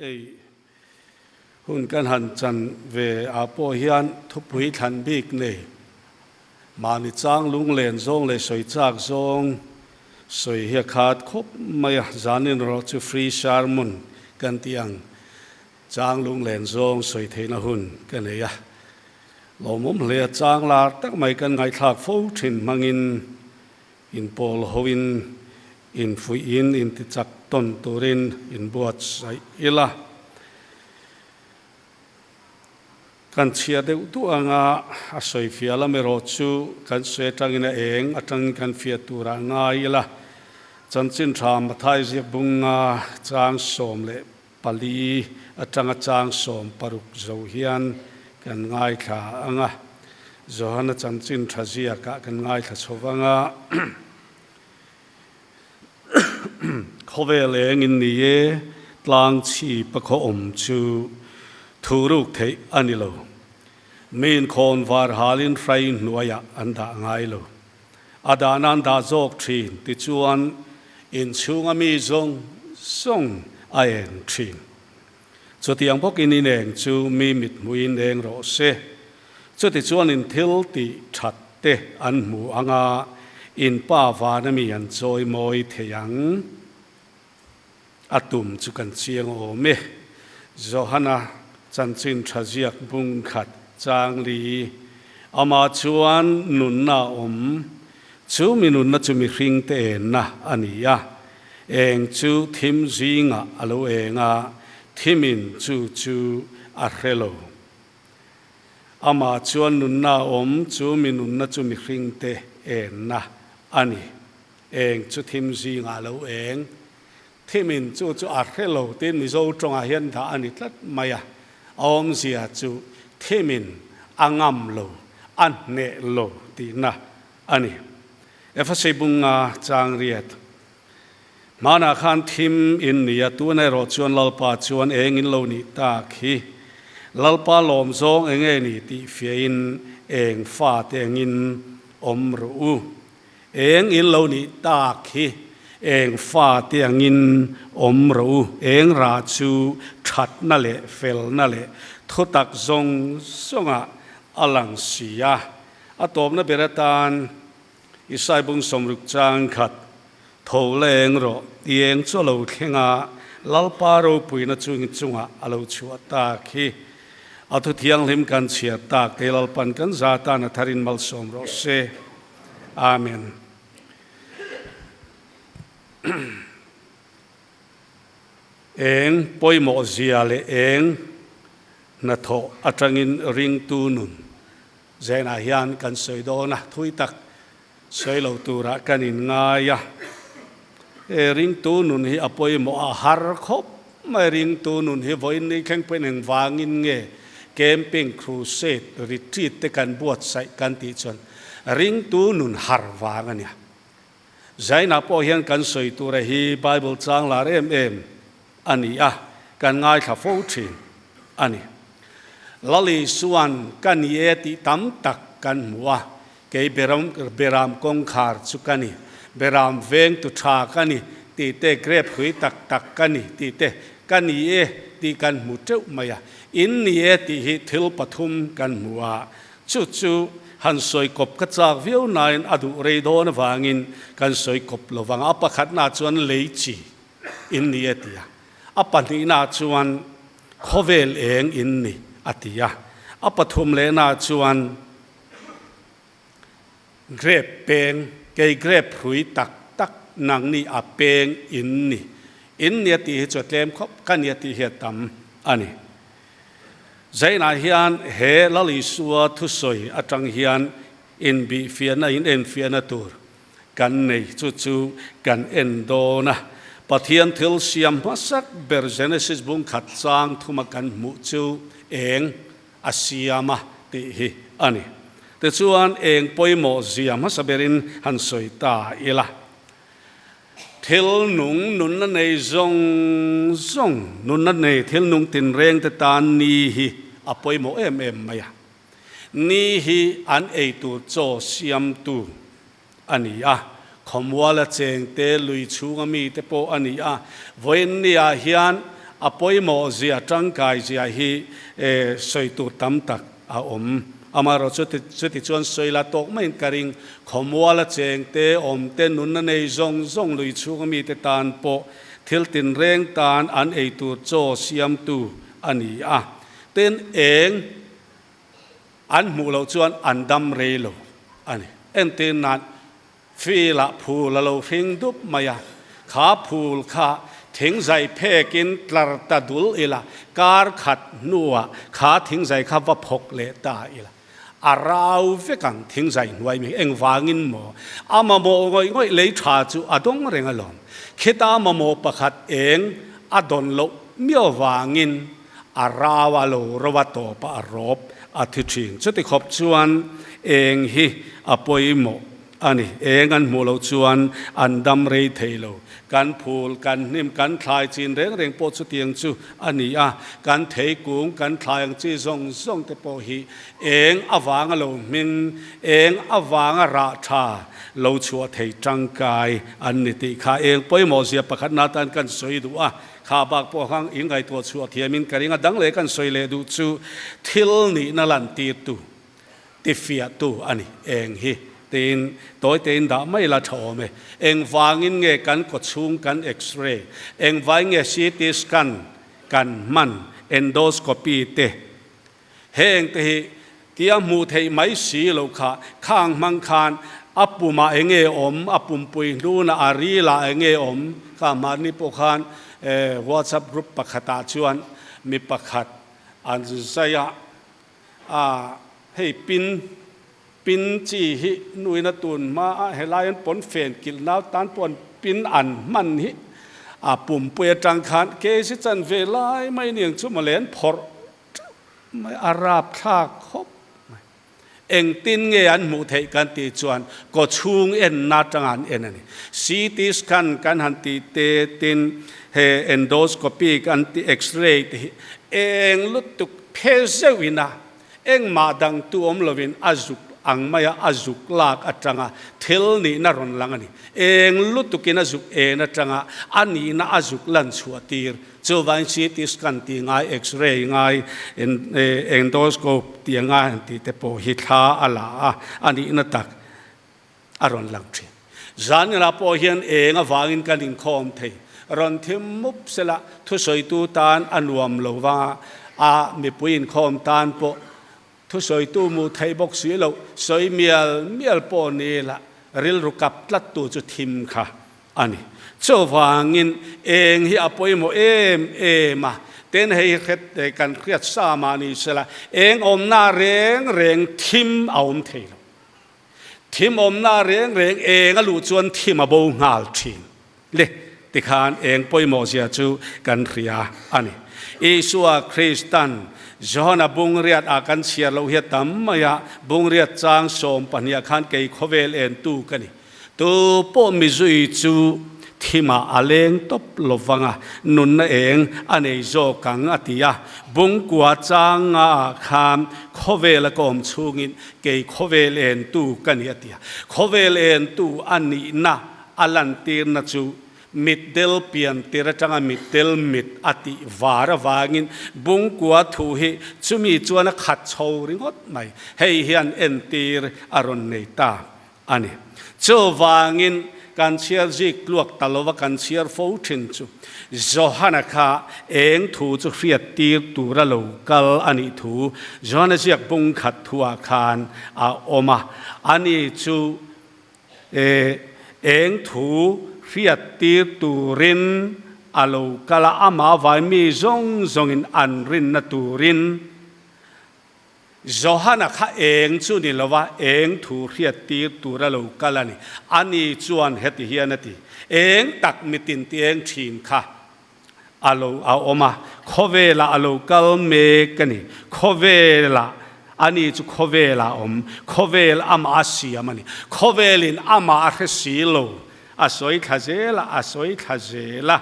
Hei hun kan han chan ve ah pawh hian thupui thlan bik nei mahni chang lunglen zawng leh sawi chak zawng sawi hi a khat khawp mai a, zanin erawh chu free sermon kan tih ang chang lunglen zawng sawi theihna hun ka nei a. Lawmawm hle a chang lar tak mai kan ngaihthlak fo thin hmangin Inpawl hoin infuihin intichak tawn turin inbuatsaih ila. Kan chhia deuh duh anga a sawi fiah lam erawh chu kan sawi atangin a eng atangin kan fiah turah ngai ila. Chanchin tha Mathai ziak bunga chang 14 atanga chang 16 zo hian kan ngaithla ang a, Johana chanchin tha ziakah kan ngaithla chho vang a. Khawvel eng in ni e, tlang chhi pakhaw awm chu thu ruk theih a ni lo. Mi inkhawn var halin hrai hnuaiah an dah ngai lo. A dah nan dah zawk thin tichuan inchhunga mi zawng zawng a eng thin. Chutiang bawkin in eng chu mi mithmuhin eng rawh se. Chutichuan in thil tih that te an hmu anga in pa vana mi an chawi mawi thei ang. A tum chu kan chiang awm e. Johana chanchin tha ziak bung khat chang li. Amah chuan nunna a awm. Chu mi nunna chu mihring te enna a ni a. Eng chu thim zingah a lo eng a, thimin chu chu a hre lo. Amah chuan nunna a awm, chu mi nunna chu mihring te enna a ni. Eng chu thim zingah lo eng. Thimin chu chu a hre lo tiin Mizo tawngah hian dah a ni tlat mai a. A awmzia chu thimin a ngam lo, a hneh lo tihna a ni. Efasi bunga chang riat. Hmanah khan thim in ni a, tuna erawh chuan Lalpa chuan eng in lo nih tak hi. Lalpa lawm zawng eng nge ni tih fiahin eng fate engin awm rawh u. Eng in lo nih tak hi eng fate angin awm rawh u, eng rah chu thatna leh felna leh thutak zawng zawngah a lang si a. A tawpna ber atan Isai bung 60 chang khat tho leng rawh, i eng chu a lo thleng a, Lalpa ropuina chu in chungah a lo chhuah tak hi. A thu thianghlim kan chhiar tak te Lalpan kan za tan a tharin malsawm rawh se. Amen. Eng pawimawh zia leh eng hnathawh atangin ringtu nun zenah hian kan sawi dawn a, thui tak sawi lo turah kan inngai a. He ringtu nun hi a pawimawh a har khawp mai, ringtu nun hi vawiin ni thleng pawhin engvangin nge camping, crusade, retreat te kan buatsaih kan tih chuan Ringtu nun har vang a nia. Zainah pawh hian kan sawi tura hi Bible chang lar em em a ni a, kan ngaithla fo thin a ni. Lal Isuan ka ni e tih tam tak kan hmu a, kei beram beram kawngkhar chu ka ni, beram veng tu tha ka ni tih te, grape hrui tak tak ka ni tih te, ka ni e tih kan hmu teuh mai a. In ni e tih hi thil pathum kan hmu a, Chu chu han sawi kawp ka chak viau nain a duh rei dawn avangin kan sawi kawp lo vang. A pakhatnaah chuan lei chi in ni a ti a, a pahnihnaah chuan khawvel eng in ni a ti a, a pathum lehnaah chuan grape peng, kei grape hrui tak tak nangni a peng in ni. In ni a tih hi chu a tlem khawp, ka ni a tih hi a tam a ni. Zainah hian he Lal Isua thusawi atang hian inbihfiahna, inenfiahna tur kan nei. Chu chu kan en dawn a. Pathian thil siam hmasak ber Genesis bung khat chang thuma kan hmuh chu eng a siam a tih hi a ni. Tichuan eng pawimawh zia hmasa berin han sawi ta ila. Thil nung nunna nei zawng zawng, nunna nei thil nung tinreng te tan ni hi a pawimawh em em mai a. Ni hi an ei tur chaw siamtu a ni a, khawmuala cheng te, lui chhunga mi te pawh a ni a. Vawiin niah hian A pawimawh zia, tangkai zia hi sawi tur tam tak a awm. Amaherawh chuti chuti chuan sawi la tawk maiin ka ring. Khawmuala chengte, awmte, nunna nei zawng zawng lui chhunga mite tan pawh thil tinreng tan an ei tur chaw siamtu a ni a. Tin, eng an hmuh loh chuan an dam rei lo a ni. Entir nan Field ah phul a lo hring dup mai a, kha phul kha thingzai phekin tlar ta dul ila, kar khat hnuah kha thingzai kha va phawk leh ta ila, a rau vek ang thingzai hnuai mai engvangin maw a mamawh ngawih ngawih lei tha chu a dawng reng alawm. Khita mamawh pakhat eng a dawn loh miau vangin a rau a lo ro a tawp a, a rawp a thi thin. Chuti khawp chuan eng hi a pawimawh a ni. Eng an hmuh loh chuan an dam rei thei lo. Kan phul, kan hnim, kan thlai chin reng reng pawh chutiang chu a ni a. Kan thei kung, kan thlai ang chi zawng zawng te pawh hi eng avanga lo hming, eng avanga rah tha lo chhuah thei tangkai an ni tih kha eng pawimawh zia pakhatna atan kan sawi duh a. Kha bak pawh khan in ngaihtuah chhuah thiamin ka ring a, dang leh kan sawi leh duh chu thil nihna lantirtu, tifiahtu a ni. Eng hi tiin tawi tein dah mai la tha awm e. Engvangin nge kan kawchhung kan x-ray, engvangin nge CT scan kan hman, endoscopy te, Heng te hi tia hmuh theih mai si lo kha, khang hmang khan a pumah eng nge awm, a pumpui hnunah a rilah eng nge awm, kha mahni pawh khan WhatsApp group pakhatah chuan mi pakhat an zai a, a hei pin pin chi hi nuin a tun hma a helai an pawn fen kilh nau tan pawh an pin an hman hi a pumpui atang khan kc chanve lai mai niang chu mawle an phawrh Teuh mai, a rapthlak khawp mai. Engtin nge an hmuh theih kan tih chuan kawchhung enna atanga an en a ni. CT scan kan han tih te tin he endoscopy kan tih x-ray te hi eng lutuk phe zeuh ina engmah dang tu awm lovin a zuk ang maia a zuk lak atanga thil nihna rawn lang a ni. Eng lutukin a zuk en atanga a nihna a zuk lan chhuah tir. Chuvangin CT scan tih ngai, X-ray ngai, endoscope tih ngai han tih te pawh hi thla a la a, a nihna tak a rawn lang thin. Zanah pawh hian eng avangin kan inkhawm thei. Rawn thim mup sela thusawitu tan a nuam lo va, a mipui inkhawm tan pawh Thusawitu mu thei bawk si lo, sawi mial mial pawh ni la, rilru kap tlattu chu thim kha a ni. Chuvangin eng hi a pawimawh em em a, ten hei hi hret kan hriat sa mah ni sela, eng awmna reng reng thim a awm thei lo. Thim awmna reng reng eng a luh chuan thim a bo nghal thin. Le, tikhan eng pawimawh zia chu kan hria a ni. Isua Kristan Johana bungriat ah kan chhiar loh hi a tam mai a, bungriat chang 12 ah khan kei khawvel entu ka ni. Tu pawh mizui chu thimah a leng tawp lo vang a, nunna eng a nei zawk ang a ti a. Bungkua chang nga ah khan khawvel a ka awm chhungin kei khawvel entu ka ni a ti a. Khawvel entu a nihna A lantirna chu mitdel pian tir atanga mitdel mit a tih var avangin Bungkua thu hi chumi chuan a khat chho ringawt mai. Hei hian entir a rawn nei ta a ni. Chuvangin kan chhiar zik tluak ta lova kan chhiar fo thin chu Johana kha eng thu chu hriat tir tura lo kal a nih thu Johana ziak bung khat thuah khan a awm a. Ani chu E, eng thu hriat tir turin a lo kal a, amah vai mi zawng zawngin an rinna turin. Johana kha eng chu ni lova eng thu hriat tir tur a lo kal a ni. Ani chuan heti hian a ti, Eng tak mitin ti eng thin kha a lo a awm a, khawvelah a lo kal mek a ni. Khawvelah, ani chu khawvelah a awm, khawvel amah a siam a ni. Khawvelin amah a hre si lo, a sawi thla zel a, a sawi thla zel a.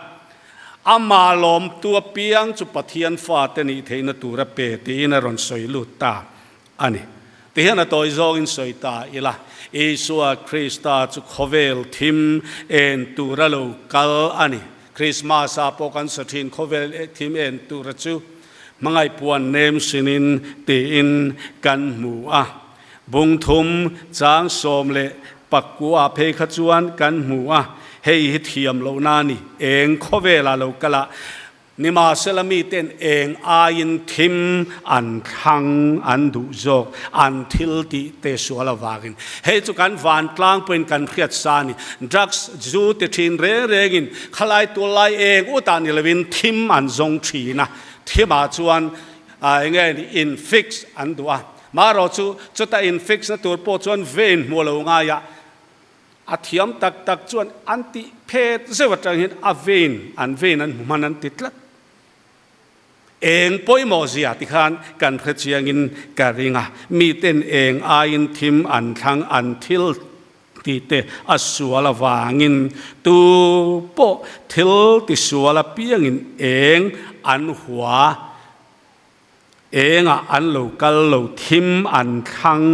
Amah lawmtu apiang chu Pathian fate nih theihna tur a pe tiin a rawn sawi lut ta a ni. Tihian a tawi zawngin sawi ta ila, Isua Krista chu khawvel thim en tura lo kal a ni. Krismas ah pawh kan sa thin khawvel thim en tura chu hmangaih puan nem sinin tiin kan hmu a. Bung thum chang 14 phei kha chuan kan hmu a, hei hi thiam lohna a ni, eng khawvelah lo kal a, Nimahsela miten eng aiin thim an thlang an duh zawk, an thil tih te sual avangin. Hei chu kan vantlang pawhin kan hriat sa a ni. Drugs zu ti thin reng rengin khalai tuallai eng utah ni lovin thim an zawng thin a, thimah chuan eng nge ni in fix an duh a. Marawh chu chuta in fix na tur pawh chuan vein hmuh lo ngai a. A thiam tak tak chuan an tih phet zeuh atang hian a vein an vein an hmu hman an ti tlat. Eng pawimawh zia ti khan kan hre chiangin ka ring a, miten eng aiin thim an thlang an thil tih te a sual avangin tu pawh thil tisual apiangin eng an hua. Engah an lo kal lo thim an thlang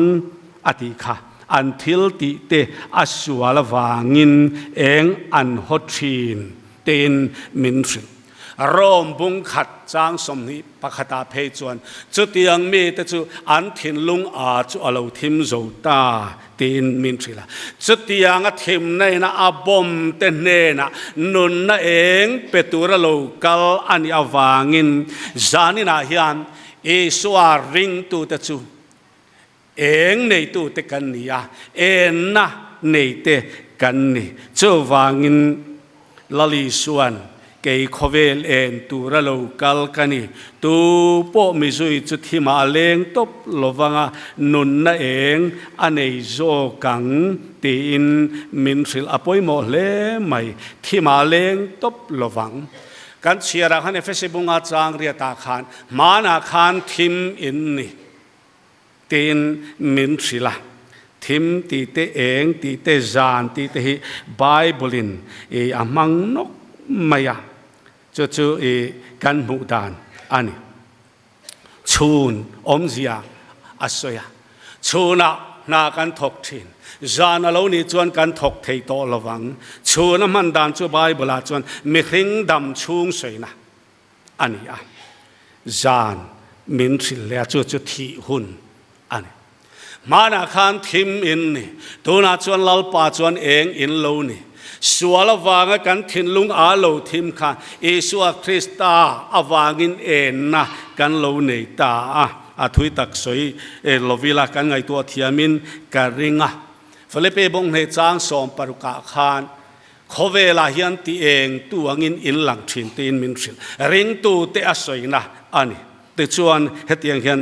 a tih kha an thil tih te a sual avangin eng an haw thin tein min hrilh. Rome bung khat chang 21 ah phei chuan chutiang mite chu an thinlung a chu a lo thim zo ta tiin min hrilh a. Chutianga thimna ina a bomb te hnenah nunna eng pe tura lo kal a nih avangin zaninah hian Isua ringtute chu eng neitute kan ni a, enna neite kan ni. Chuvangin Lal Isua'n kei khawvel en tura lo kal ka ni, tu pawh mizui chu thimah a leng tawp lovanga nunna eng a nei zawk ang tiin min hrilh a pawimawh hle mai, thimah a leng tawp lovang. Kan chhiarah khan Efesi bunga chang riatah khan hmanah khan thim in ni. Tiin min hrilh a. Thim tih te, eng tih te, zan tih te hi Bible-in i a hmang nawk mai a, chu chu i kan hmuh dan a ni. Chhun awmzia a sawi a, chhunah hna kan thawk thin, zan a lo nih chuan kan thawk thei tawh lo vang. Chhun a hman dan chu Bible-ah chuan mihring dam chhung sawina a ni a, zan min hrilh leh a, chu chu thih hun a ni. Hmanah khan thim in ni, tunah chuan Lalpa chuan eng in lo ni. Sual avanga kan thinlung a lo thim kha Isua Krista avangin enna kan lo nei ta a, a thui tak sawi lovila kan ngaihtuah thiamin ka ring a. Filipi Bawnghneh chang 16 ah khan Khawvelah hian ti eng tu angin in lang thin tiin min hrilh. Ringtu te a sawina a ni. Tichuan hetiang hian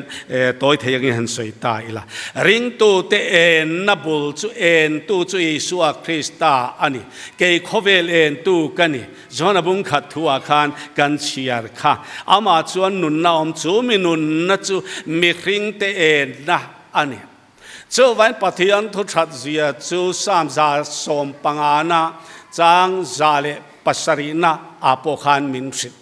tawi thei angin han sawi ta ila. Ringtu te enna bul chu entu chu Isua Krista a ni. Kei khawvel entu ka ni. Johana bung khat thuah khan kan chhiar kha. Amah chuan nunna awm chu mi nunna chu mihringte enna a ni. Chuvain Pathian thu that zia chu Psalm 150 na chang 107 na ah pawh khan min hrilh.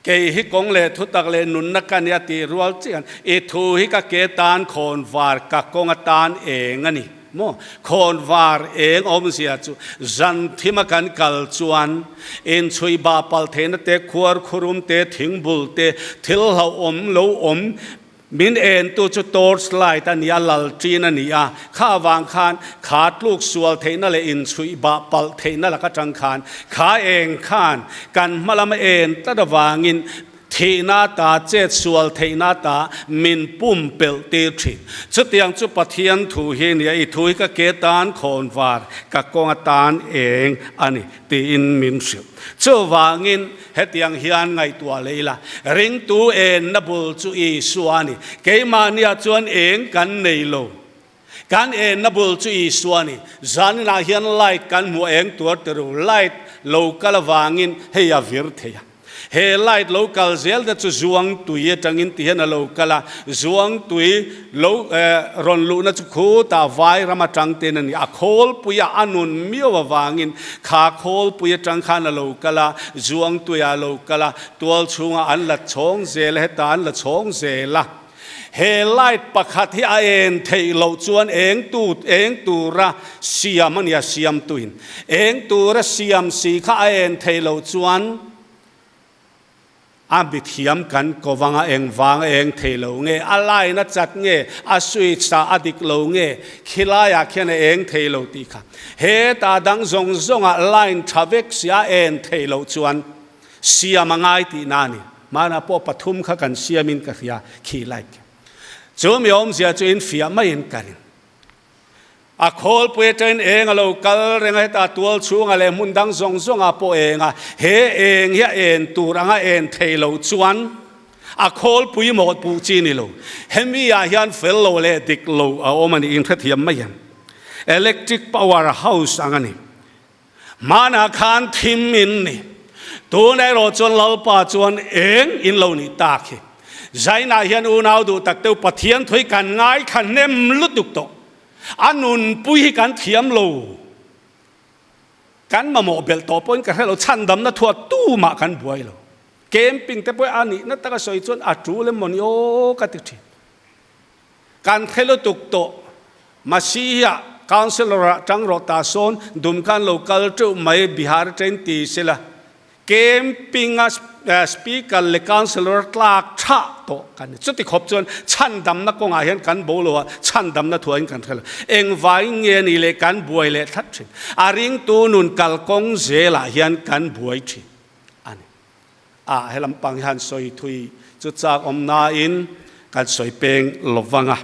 Kei hi kawng leh thutak leh nunna ka nia tih rual chian i thu hi ka ke tan khawn var ka kawng atan eng a ni maw? Khawn var eng awmzia chu zan thima kan kal chuan Inchhui bah palh theihna te, khuar khurum te, thingbul te, thil hlauhawm lo awm min entu chu torch light a ni a, lal ṭin a ni a. Kha avang khan kha tluk sual theihna leh inchhuih bah palh theihna lak aṭang khan kha eng khan kan hma lama en tlat avangin Thihna ta, chet sual theihna ta min pumpelh tir thin. Chutiang chu Pathian thu hi nia, i thu hi ka ke tan khawn var, ka kawng atan eng a ni tiin min hrilh. Chuvangin hetiang hian ngaihtuah leh ila, ringtu enna bul chu Isua a ni. Keimahniah chuan eng kan nei lo. Kan enna bul chu Isua a ni. Zaninah hian light kan hmuh eng tuar ti ru, light lo kal avangin hei a vir thei a. He light lo kal zel te chu zuang tui atangin ti hian a lo kal a, zuang tui lo rawn luhna chu khutah vai ram atang ten a ni. A khawlpuia a nun miau avangin kha khawlpui atang khan a lo kal a, zuang tuiah a lo kal a, tual chhungah an la chhawng zel a, hetah an la chhawng zel a. He light pakhat hi a en theih loh chuan eng tu eng tura siam a nia siamtuin eng tura siam si kha a en theih loh chuan a mithiam kan ko vanga eng vang a eng thei lo nge a line a chat nge a switch ah a dik lo nge khilaiah khian a eng thei lo tih kha heta dang zawng zawngah line tha vek si a en theih loh chuan Siam a ngai tihna a ni. Hmanah pawh pathum kha kan siamin ka hria khi light khi. Chu mi awmzia chu in fiah maiin ka ring. A khawlpui atangin eng a lo kal reng a, heta tual chhungah leh hmun dang zawng zawngah pawh eng a, he eng hi a en tur anga en thei lo chuan a khawlpui mawh puh chi ni lo. Hemi ah hian fel lo leh dik lo a awm a ni, inhrethiam mai ang. Electric power house ang a ni. Hmanah khan thim in ni. Tun erawh chuan Lalpa chuan eng in lo nih tak hi. Zainah hian unau duh tak deuh Pathian thui kan ngaithla hnem lutuk tawh. A nunpui hi kan thiam lo. Kan mamawh belh tawh pawhin ka hre lo, chhandamna thuah tumah kan buai lo. Camping te pawh a nihna taka sawi chuan a tul em mawni aw ka ti thin. Kan hre lutuk tawh. Masihi-ah Councillor-ah tang rawh ta sawn Dumkan lo kal teuh mai Bihar atangin ti sela Camping-a Speaker leh Councillor tlak thah tawh kan ni. Chuti khawp chuan chhandamna kawngah hian kan bo lo a, chhandamna thuahin kan hre lo. Engvangin nge ni leh kan buai leh thlat thin. A ringtu nun kalkawng zelah hian kan buai thin a ni. A he lampang hian sawi thui chu chak awm nain kan sawi peng lo vang a.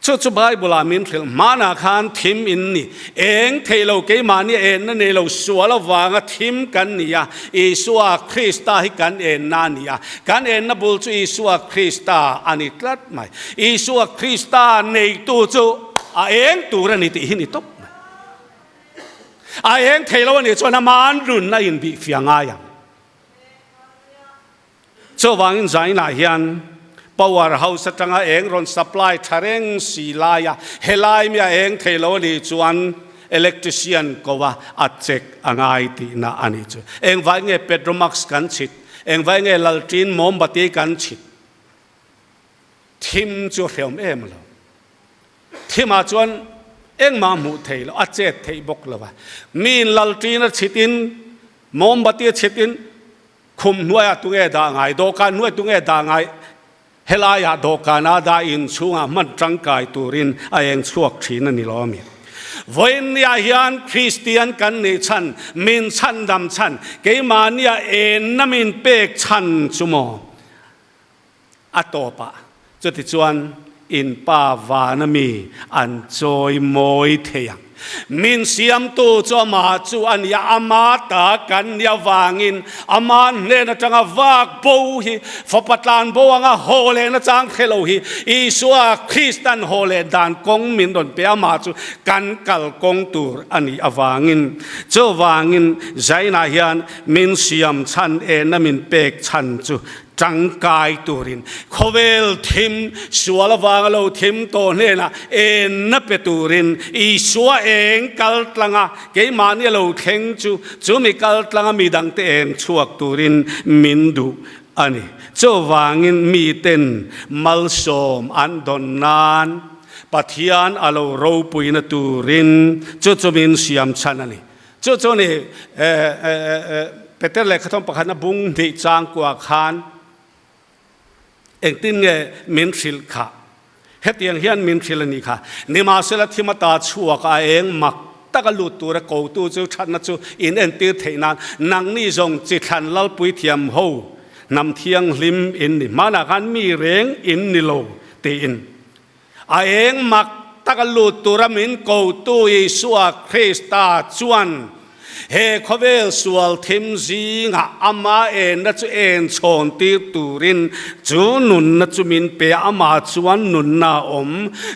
Chu chu Bible ah min hrilh hmanah khan thim in ni. Eng thei lo keimahni enna nei lo sual avanga thim kan ni a, Isua Krista hi kan enna a ni a. Kan enna bul chu Isua Krista a ni tlat mai. Isua Krista neitu chu a eng tur a ni tih hi ni tawp mai. A eng thei lo a nih chuan ama nun a inbih fiah ngai ang. Chuvangin zainah hian power house atanga eng rawn supply tha reng si laia helai mi a eng thei lo a nih chuan electrician ko a a check a ngai tihna a nih chu. Engvai nge Petromax kan chhit? Engvai nge Lalṭin mawmbati kan chhit? Thim chu hreawm em lo. Thimah chuan engmah hmuh theih loh, a chet theih bawk lo a. Miin lalṭin a chhitin, mawmbati a chhitin, khum hnuaiah tunge dah ngai, dawhkan hnuai tunge dah ngai, helaiah dawhkana dah inchhungah hman tangkai turin a eng chhuak thin a ni lo ami. Vawiinniah hian Kristian kan nih chhan, min chhandam chhan, keimahnia enna min pek chhan chu maw? A tawpah chutichuan in pa vana mi an chawi mawi thei ang. Min siamtu chu amah chu a nia, ama ta kan nia vangin ama hnen atanga vak bo hi fapa tlan bo anga haw leh nachang hre lo hi Isua Kristan haw leh dan kawng min rawn pe amah chu kan kal kawng tur a nih avangin chuvangin Zainah hian min siam chhan enna min pek chhan chu Tangkai turin khawvel thim sual avanga lo thim tawh hnenah enna pe turin Isua eng kal tlanga keimahni a lo thleng chu chumi kal tlanga midangte eng chhuak turin min duh a ni. Chuvangin miten malsawm an dawn nan Pathian a lo ropuina turin chu chu min siam chhan a ni. Chu chu ni Peter lehkhathawm pakhatna bung hnih changkua khan engtin nge min hrilh kha? Hetiang hian min hrilh a nih kha. Nimahsela thim ata chhuak a eng mak taka lut tura kotu chu thatna chu in entir theih nan nangni zawng chi thlan lalpui thiam ho hnam thianghlim in ni. Hmanah khan mi reng in ni lo tiin. A eng mak taka lut tura min kotu Isua Krista chuan he khawvel sual thim zingah ama enna chu en chhawn tir turin chu nunna chu min pe a, amah chuan nunna a awm.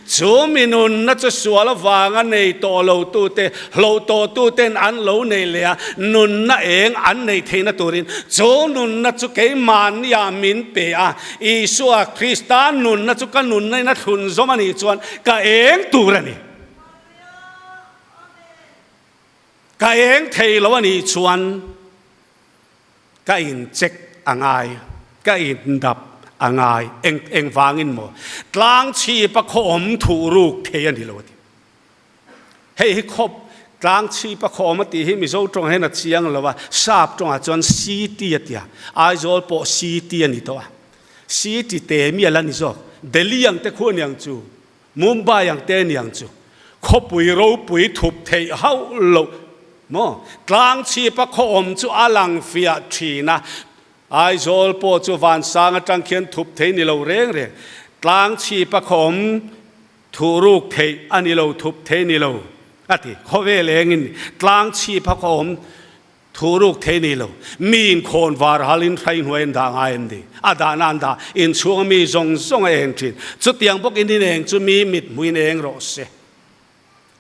Chu mi nunna chu sual avanga nei tawh lo tute, hloh tawh tuten an lo nei leh a, nunna eng an neih theihna turin chu nunna chu keimahniah min pe a. Isua Krista nunna chu ka nunna in a thlun zawm a nih chuan ka eng tur a ni. Ka eng thei lo a nih chuan ka in check a ngai, ka in dap a ngai. Eng engvangin maw? Tlang chhip a khaw awm thuh ruk thei a ni lo a ti. Hei hi khawp tlang chhip a khaw awm a tih hi Mizo tawng hian a chiang lo a, Sap tawngah chuan city a ti a, Aizawl pawh city a ni tawh a. City te mi a la ni zawk. Delhi ang te khu a ni ang chu. Mumbai ang te niang chu khawpui ropui thup theih hauh loh maw? Tlang chhipa khaw awm chu a lang fiah thin a, Aizawl pawh chu vansang atang khian thup thei ni lo reng reng. Tlang chhipa khaw awm thuh ruk theih a ni lo, thup thei ni lo a ti. Khawvel engin tlang chhipa khaw awm Thuruk thei ni lo. Mi in khawn var hal in hrai hnuai an dah ngai an ni. A dahna an dah. Inchhung a mi zawng zawng a eng thin. Chutiang bawk in in eng chu mi mit hmuh in eng rawh se.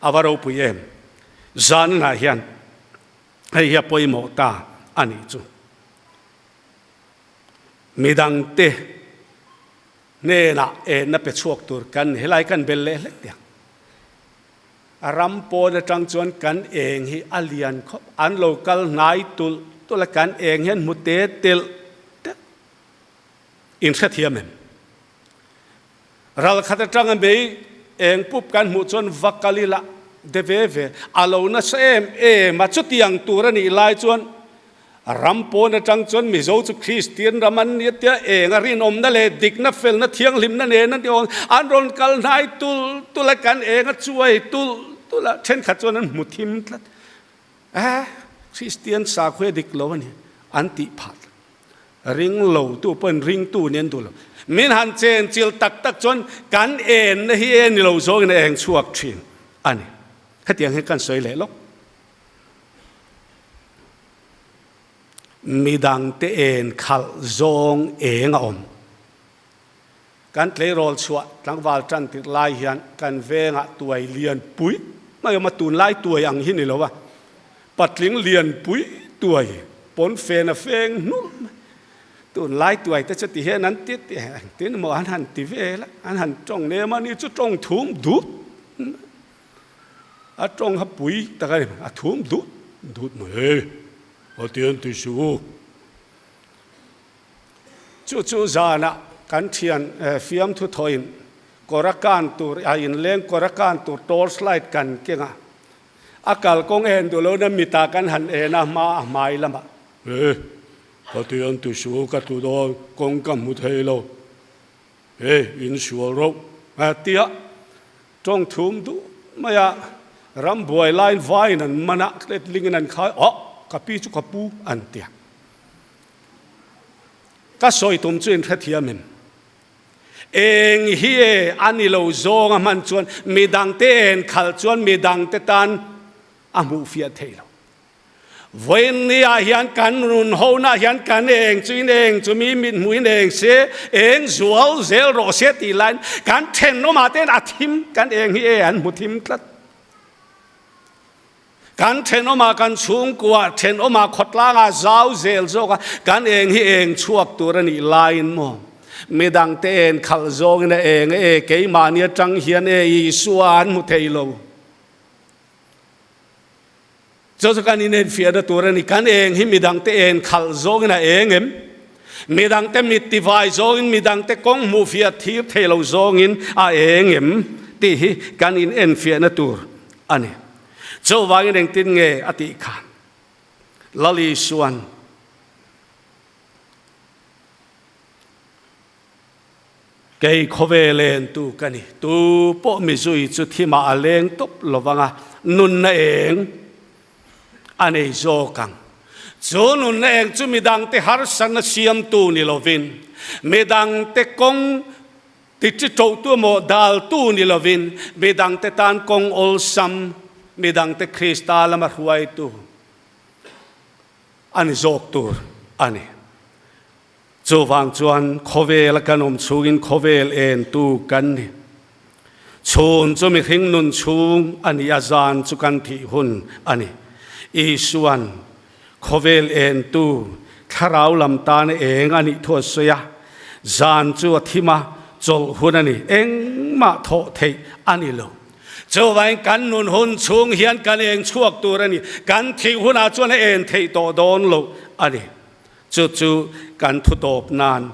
A va ropui em. Zanah hian hei hi a pawimawh ta a nih chu. Midangte hnenah enna pe chhuak tur kan ni. Helai kan bel leh hlek tiang. A ram pawn atang chuan kan eng hi a lian khawp, an lo kal hnai tulh tulh a, kan eng hian hmu te telh telh. In hrethiam em? Ral khat atanga mei eng pup kan hmuh chuan va kal ila de ve ve, a lo nasa em em a, chutiang tur a nih lai chuan Ram pawn atang chuan Mizo chu Kristian ram an ni a tia, eng a rinawmna leh dikna felna thianghlimna nen an ti awm, an rawn kal hnai tulh tulh a, kan eng a chuai tulh tulh a, thenkhat chuan an hmu thim tlat. Eh, Kristian sakhua dik lo a ni, an tih phah tlat. Ring lo tu pawhin ringtu nih an duh lo. Min han chen chil tak tak chuan kan enna hi e ni lo zawngin a eng chhuak thin a ni. Hetiang hi kan sawi leh lawk. Midangte en khalh zawng eng a awm. Kan tleirawl chhuah tlangval tan tirh lai hian kan vengah tuai lian pui mai awm a, tunlai tuai ang hi ni lo a, patling lian pui tuai pawn fen a feng hnulh mai. Tunlai tuai te chu ti hian an ti ti engtin maw an han ti vel a, an han tawng nem a ni chu tawng thum dut mai. A tawng kha pui tak a ni, a thum dut dut mai e, a ti an ti suh u. Chu chu zanah kan thian fiamthu thawhin kawr a kan tur, a inleng kawr a kan tur torch light kan keng a, a kalkawng en duh lohna mitah kan han en a hma a hmai lamah. E, a ti an ti suh u, ka tlu dawn, kawng ka hmu thei lo, e, insual rauh a ti a. Tawng thum duh mai a, ram buai laiin vaiin an man a, letlingin an khai, Aw, ka pi chu ka pu an ti a. Ka sawi tum chu inhrethiam em? Eng hi e a ni lo zawng a hman chuan midangte en khalh chuan midangte tan a hmuhfiah thei lo. Vawiinni ah hian kan nun hona hian kan eng chu in eng chu mi mit hmuh in eng se, eng zual zel rawh se tih laiin kan thenawmah ten a thim kan eng hi e an hmu thim tlat. Kan thenawmah kan chhungkuah thenawmah khawtlangah zau zel zawk a kan eng hi eng chhuak tur a nih laiin maw midangte en khalh zawngin a eng e keimahni atang hian e Isua an hmu thei lo. Chu chu kan inenfiahna tur a ni. Kan eng hi midangte en khalh zawngin a eng em? Midangte mit tivai zawngin, midangte kawng hmuhfiah thir thei lo zawngin a eng em? Tih hi kan inenfiahna tur a ni. Chuvangin engtin nge a tih khan Lal Isuan Kei khawvel entu ka ni. Tu pawh mizui chu thimah a leng tawp lo vang a, nunna eng a nei zawk ang. Chu nunna eng chu midangte harsatna siamtu ni lovin, midangte kawng tiṭiṭohtu emaw daltu ni lovin, midangte tan kawng awlsam, midangte Krista lama hruaitu a ni zawk tur a ni. Chuvang chuan khawvela kan awm chhungin khawvel entu kan ni. Chhun chu mihring nun chhung a ni a, zan chu kan thih hun a ni. Isuan khawvel entu thlarau lam tana eng a nih thu a sawi a, zan chu a thim a, chawlh hun a ni, engmah thawh theih a ni lo. Chuvangin kan nun hun chhung hian kan eng chhuak tur a ni, kan thih hunah chuan a en theih tawh dawn lo a ni. Chu chu kan thu tawp nan.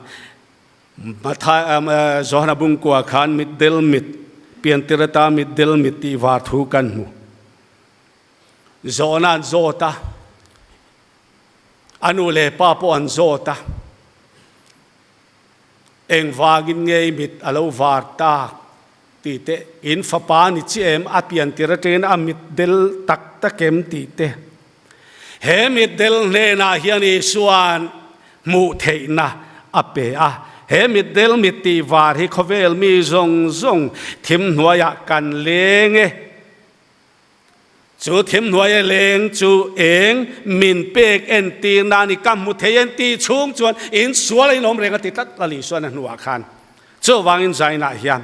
Matthai, Johana bungkua khan mitdel mit, piantir ata mitdel mit tih var thu kan hmu. Zawhna an zawt a, a nu leh pa pawh an zawt a, engvangin nge i mit a lo var tak tih te, in fapa ni chiah em, a piantir atangin a mitdel tak tak em tih te. He mitdel hnenah hian Isua'n hmuh theihna a pe a. He mitdel mit tih var hi khawvel mi zawng zawng thim hnuaiah kan leng e. Chu thim hnuaia leng chu eng min pek entir na a ni. Ka hmu thei en tih chhung chuan in sual a inawm reng a ti tlat Lal Isua'n a hnuah khan. Chuvangin Zainah hian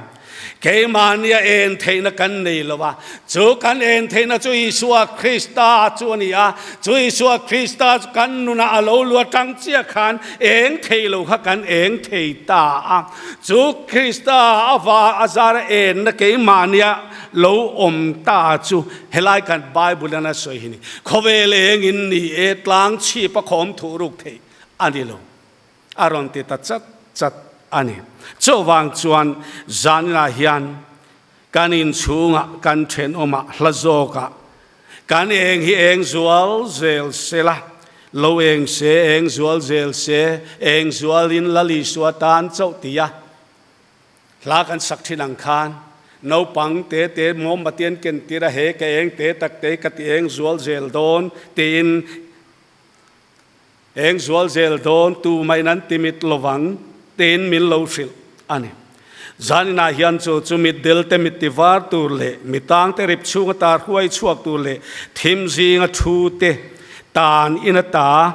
keimahnia en theihna kan nei lo a, chu kan en theihna chu Isua Krista chu a ni a, chu Isua Krista chu kan nunah a lo lu atang chiah khan eng thei lo kha kan eng thei ta a, chu Krista a va a zara enna keimahnia lo awm ta chu helai kan Bible in a sawi hi ni. Khawvel engin ni e tlang chhip a khawm thuh ruk theih a ni lo. A rawn ti ta chat chat a ni. Chuvang chuan zaninah hian kan inchhungah, kan thenawmah, hla zawkah kan eng hi eng zual zel se la, lo eng se, eng zual zel se, eng zualin Lal Isua tan chauh tia hla kan sak thin ang khan naupang te te mawmbati an ken tir a, he ka eng te tak te ka ti eng zual zel dawn tiin Eng zual zel dawn tu maiin an ti mit lovang tiin min lo hrilh a ni. Zaninah hian chu chu mitdel te mit ti var tur leh mitang te rip chhung ata hruai chhuak tur leh thim zinga thu te tan in ata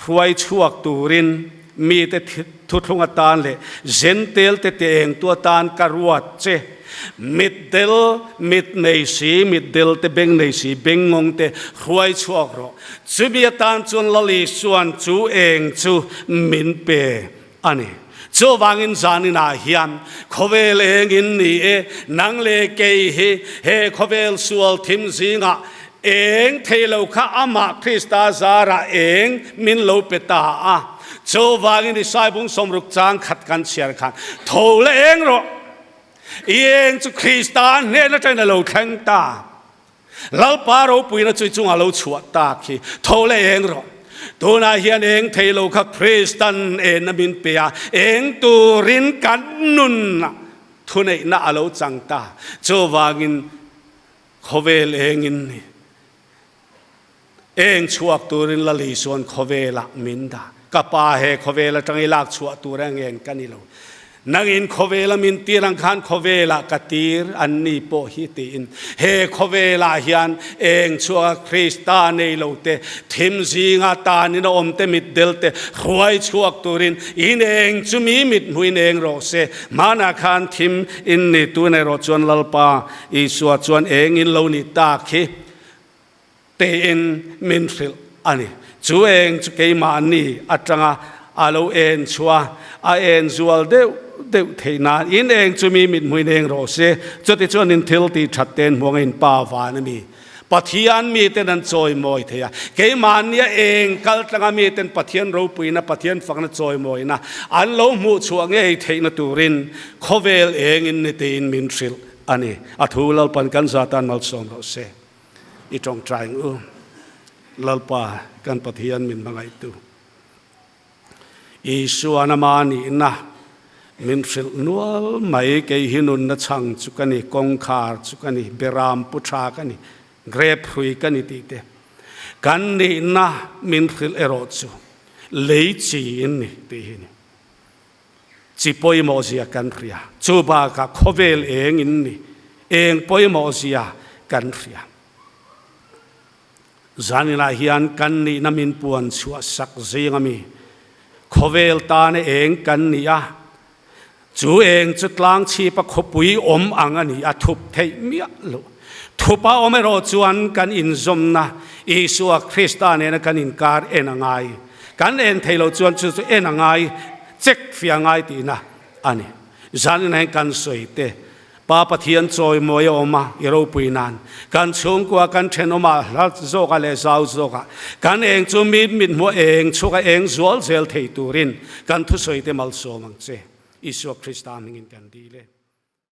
hruai chhuak turin mite thuthlung atan leh zentel te ti engtu atan ka ruat che. Mitdel mit nei si, mitdel te beng nei si, beng ngawng te hruai chhuak rawh. Chumi atan chuan Lal Isuan chu eng chu min pe a ni. Chuvangin zaninah hian khawvel engin ni e, nang leh kei hi he khawvel sual thim zingah eng thei lo kha amah Krista zarah eng min lo pe ta a. Chuvangin Isai bung 60 chang khat kan chhiar khan tho la eng rawh. I eng chu Krista hnen atangin a lo thleng ta. Lalpa ropuina chu i chungah lo chhuah tak hi tho leh eng rawh. Tunah hian eng thei lo kha Kristan enna min pe a, eng turin kan nun thuneihna a lo chang ta. Chuvangin khawvel engin ni eng chhuak turin Lal Isuan khawvelah min dah. Ka pa he khawvel atang i lak chhuah tur a ngen ka ni lo. Nangin khawvela min tir ang khan khawvelah ka tir an ni pawh hi tiin he khawvelah hian eng chhuaka Krista nei lo te, thim zinga tanin a awm te mitdel te hruai chhuak turin in eng chu mi mit hmuin eng rawh se. Hmanah khan thim in ni tun erawh chuan Lalpa Isua chuan eng in lo ni tak hi Tiin min hrilh a ni. Chu eng chu keimahni atanga a lo en chhuah a, a en zual deuh deuh theih nan in eng chu mi mithmuin eng rawh se. Chutichuan in thil tih that ten hmuang in pa van a mi. Pathian miten an chawimawi thei a. Keimahnia eng kal tlanga miten Pathian ropuina, Pathian fakna chawimawina an lo hmuh chhuah ngei theihna turin khawvel engin ni tiin min hrilh a ni. A thu Lalpan kan zatan malsawm rawh se. I tawngtai ang u. Lalpa kan Pathian min hmangaihtu. Isuan ama nihna min hrilh nual mai, kei hi nunna chhang chu ka ni, kawngkhar chu ka ni, beram pu tha ka ni, grep hrui ka ni tih te. Kan nihna min hrilh erawh chu lei chi in ni tih hi ni. Chi pawimawh zia kan hria. Chu bakah khawvel eng in ni, eng pawimawh zia kan hria. Zaninah hian kan nihna min puan chhuah sak zing a mi. Khawvel tana eng kan ni a, chu eng chu tlang chhipa khawpui awm ang a ni a, thup theih miah loh. Thupa awm erawh chuan kan inzawmna Isua Krista nena kan inkar en a ngai. Kan en thei lo chuan chu chu en a ngai, check fia ngai tihna a ni. Zanin hian kan sawi te, Pa Pathian chawimawi a awm a, i ropui nan. Kan chhungkua kan thenawmah hla zawkah leh zau zawkah kan eng chu mit mit hmuh eng chhuak a eng zual zel thei turin kan thusawi te malsawm ang che. Isua Krista hmingin kan dil e.